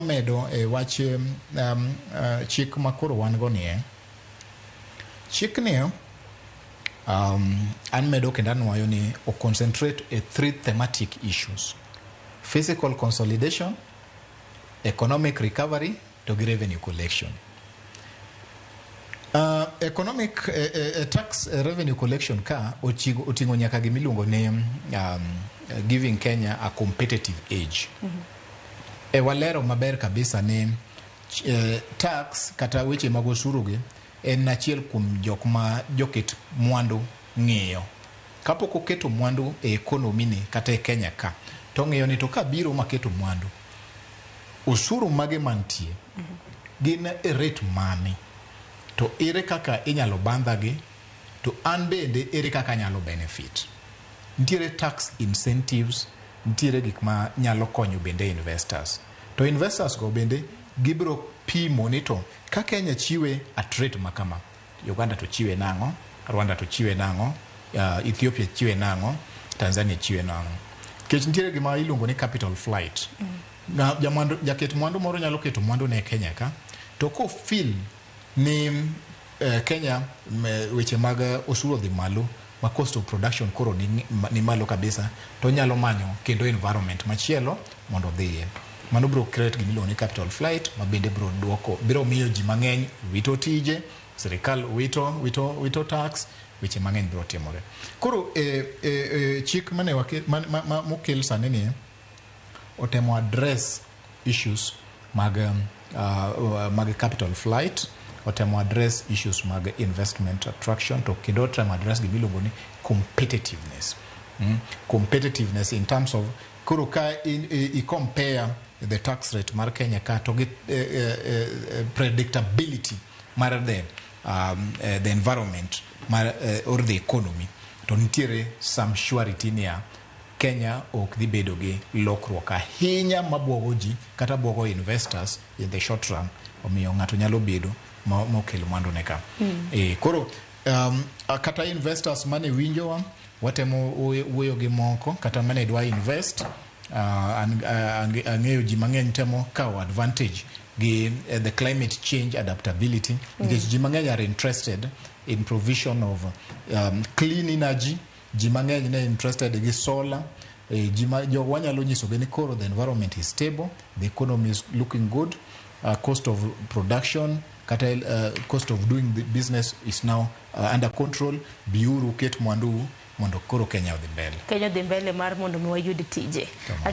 Medo e wach chik ma koro wan go nie chik ni, an medo kendo anuoyo ni o concentrate e three thematic issues: fiscal consolidation, economic recovery to gi revenue collection. Economic tax revenue collection ka oting'o nyaka gimiluongo ni giving Kenya a competitive edge. E walero maber kabisa ni tax kata weche mag osuru gi en achiel kuom jok ma joket mwandu ng'iyo. Kapok oketo mwandu e economy ni kata e Kenya ka, to ng'iyo ni to kabiro maketo mwandu, osuru mage mantie gin e rate mane, to ere kaka inyalo bandha gi, to an bende ere kaka anyalo benefit. Nitiere tax incentives, nitiere gik ma nyalo konyo bende investors, to investors go bende gibiro pimo ni to ka Kenya chiwe at rate ma kama, Uganda to chiwe nang'o, Rwanda to chiwe nang'o, Ethiopia chiwe nang'o, Tanzania chiwe nang'o? Nikech nitiere gima iluongo ni capital flight. Jamwandu, jaket mwandu moro nyalo keto mwandu ne e Kenya ka, to ko feel ni Kenya weche mag osuru odhi malo ma cost of production koro ni malo kabisa, to onyalo manyo kendo environment machielo mondo odhiye. Mano biro create gima iluongo ni capital flight, ma bende biro duoko, biro miyo ji mang'eny wito tije, sirikal wito tax, weche mang'eny biro timore. Koro e chik mane wake, ma, ma, ma, mokel sani ni otemo address issues mag capital flight, otemo address issues mag investment attraction, to kendo otemo address gima iluongo ni competitiveness. Competitiveness in terms of koro ka i compare the tax rate mar Kenya ka to gi predictability mar the environment mar or the economy, to nitiere some surety niya Kenya ok dhi bedo gi lokruok ahinya mabuogo ji kata buogo investors in the short run. Omiyo ng'ato nyalo bedo mokel mwandu ne ka. Koro kata investors mane winjowa, watemo wuoyo gi moko kata mane dwa invest. Ang'eyo ji mang'eny temo kawo advantage gi the climate change adaptability, nikech ji mang'eny are interested in provision of clean energy. Ji mang'eny ne interested gi solar. Ji ma, jo wanyalo nyisogi ni koro the environment is stable, the economy is looking good, cost of production kata cost of doing the business is now under control. Biuru ket mwandu mondo koro Kenya odhi mbele. Kenya odhi mbele mar mondo mi wayud tije. Kamano.